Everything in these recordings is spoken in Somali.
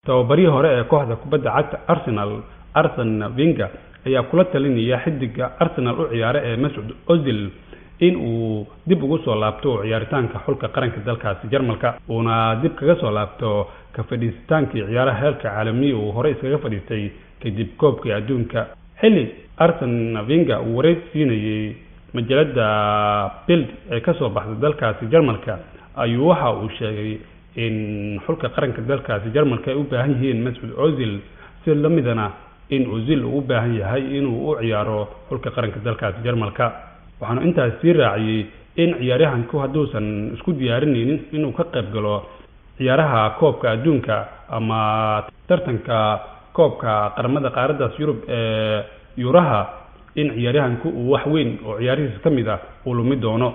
Tababarihii hore ee kooxda kubadda cagta Arsenal, Arsene Wenger, ayaa kula talinaya xiddiga Arsenal u ciyaara ee Mesut Ozil in uu dib ugu soo laabto ciyaaritaanka xulka qaranka dalkaasi Jarmalka, uuna dib kaga soo laabto ka fadhiisitaankii ciyaaraha heerka caalamiga uu hore iskaga fadhiistay kadib koobkii adduunka. Xilli Arsene Wenger uu wareysi siinayay majalada Bild ee kasoo baxday dalkaasi Jarmalka, ayuu waxa uu sheegay in xulka qaranka dalkaasi Jarmalka ay u baahan yihiin Mesut Ozil, si la midana in Ozil uu u baahan yahay inuu u ciyaaro xulka qaranka dalkaasi Jarmalka. Waxaanu intaas sii raaciyey in ciyaaryahanku hadduusan isku diyaarinaynin inuu ka qayb galo ciyaaraha koobka adduunka ama tartanka koobka qaramada qaaraddaas Yurub ee Yuuraha, in ciyaaryahanku uu wax weyn oo ciyaarihiisa ka mid ah uu lumi doono.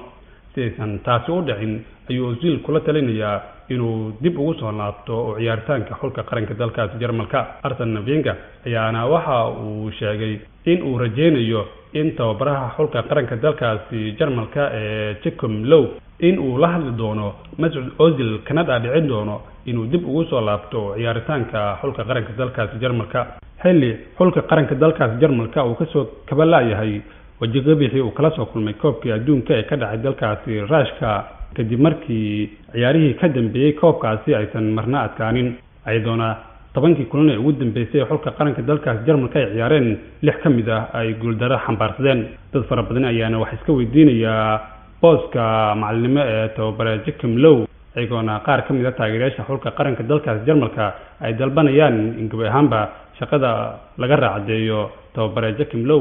Si aysan taasi u dhicin, ayuu Ozil kula talinayaa inuu dib ugu soo laabto oo ciyaaritaanka xulka qaranka dalkaasi Jarmalka. Arsene Wenger ayaana waxa uu sheegay in uu rajeynayo in tababaraha xulka qaranka dalkaasi Jarmalka ee Joachim Low in uu la hadli doono Mesut Ozil, kana dhaadhicin doono inuu dib ugu soo laabto ciyaaritaanka xulka qaranka dalkaasi Jarmalka, xilli xulka qaranka dalkaasi Jarmalka uu kasoo kabalaayahay wajigabixii uu kala soo kulmay koobkii adduunka ee ka dhacay dalkaasi Ruushka, kadib markii ciyaarihii ka dambeeyey koobkaasi aysan marna adkaanin, iyadoona 10kii kulan ee ugu dambeysay xulka qaranka dalkaasi Jarmalka ay ciyaareen 6 ka mid ah ay guuldaro xambaarsadeen. Dad fara badan ayaana wax iska weydiinayaa booska macalinimo ee tababare Joachim Low, iyagoona qaar ka mid ah taageerayaasha xulka qaranka dalkaasi Jarmalka ay dalbanayaan in gabi ahaanba shaqada laga raacdeeyo tababare Joachim Low.